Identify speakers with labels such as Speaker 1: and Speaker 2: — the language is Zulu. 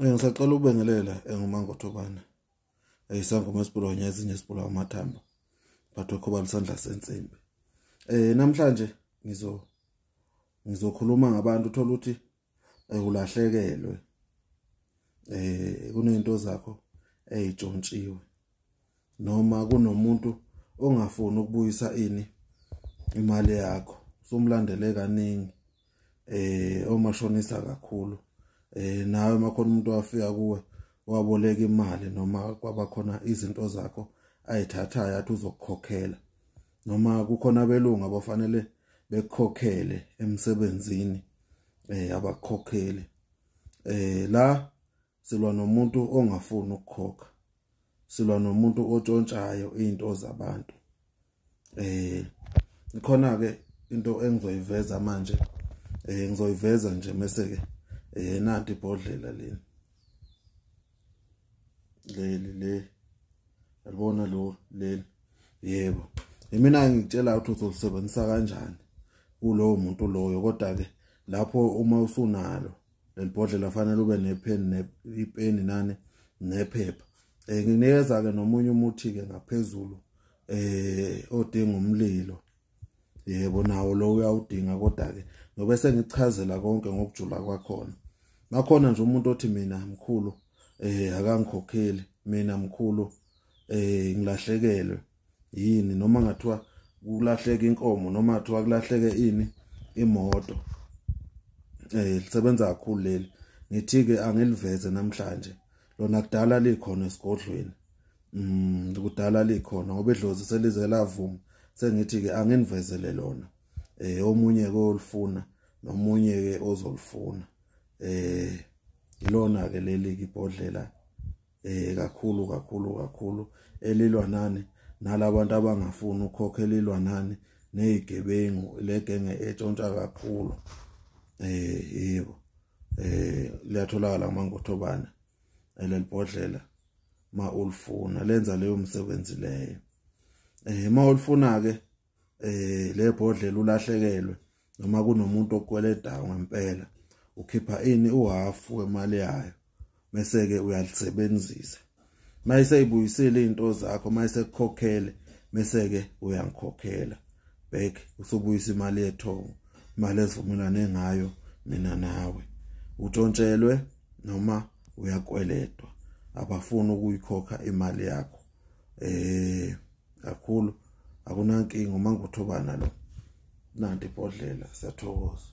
Speaker 1: Ngisacela ukubingelela enguMangothobana. Isangoma esibulawa ezinye esibulawa amathambo. But ukhoba isandla sensimbi. Namhlanje ngizokhuluma ngabantu uthola ukuthi ulahlekelwe. Kunento zakho ezitshontshiwe. Noma kunomuntu ongafuni ukubuyisa ini imali yakho. Usumlandele kaningi. Omashonisa kakhulu. Nawe makhona umuntu wafika kuwe waboleka imali noma kwaba khona izinto zakho ayithathayo athi uzokukhokhela, noma kukhona abelungu abafanele bekukhokhele emsebenzini, abakukhokheli. La silwa nomuntu ongafuni ukukhokha, silwa nomuntu otshontshayo izinto zabantu. Ikhona ke into engizoyiveza manje, ngizoyiveza nje mase ke nanti ibhodlela leli leli le alibona lo leli. Yebo, mina ngikutshela ukuthi uzolisebenzisa kanjani kulowo muntu loyo, kodwa ke lapho uma usunalo lelibhodlela fanele ube nepen ipeni nani nephepha. Nginikeza ke nomunye umuthi ke ngaphezulu odinga umlilo. Yebo, nawo lo uyawudinga, kodwa ke ngoba sengichazela konke ngokujula kwakhona. Nakhona nje umuntu othi mina mkhulu akangikhokheli, mina mkhulu ngilahlekelwe yini, noma ngathiwa kulahleka inkomo noma ngathiwa kulahleke ini imoto. Lisebenza kakhulu leli. Ngithi ke angiliveze namhlanje, lona kudala likhona esigodlweni. Kudala likhona ngoba idlozi selize lavuma, sengithi ke anginivezele lona. Omunye ke olifuna nomunye ke ozolifuna. Ilona ke leli ibhodlela kakhulu kakhulu kakhulu elilwa nani nalabantu abangafuni ukukhokhela, ilwa nani nezigebengu, legenge etshontsha kakhulu. Yebo, liyatholakala kuMangothobana lelibhodlela ma ulifuna, lenza leyo msebenzi leyo. Ma ulifuna ke le bhodlela ulahlekelwe noma kunomuntu okweledayo ngempela, ukhipha ini uhafu wemali yayo bese ke uyalisebenzisa. Mayiseyibuyisile izinto zakho, mayisekukhokhele bese ke uyangikhokhela back, usubuyisa imali yethongo, imali esivumelane ngayo mina nawe. Utshontshelwe noma uyakweletwa, abafuni ukuyikhokha imali yakho. Kakhulu akunankinga uMangothobana lo. Nanti ibhodlela, siyathokoza.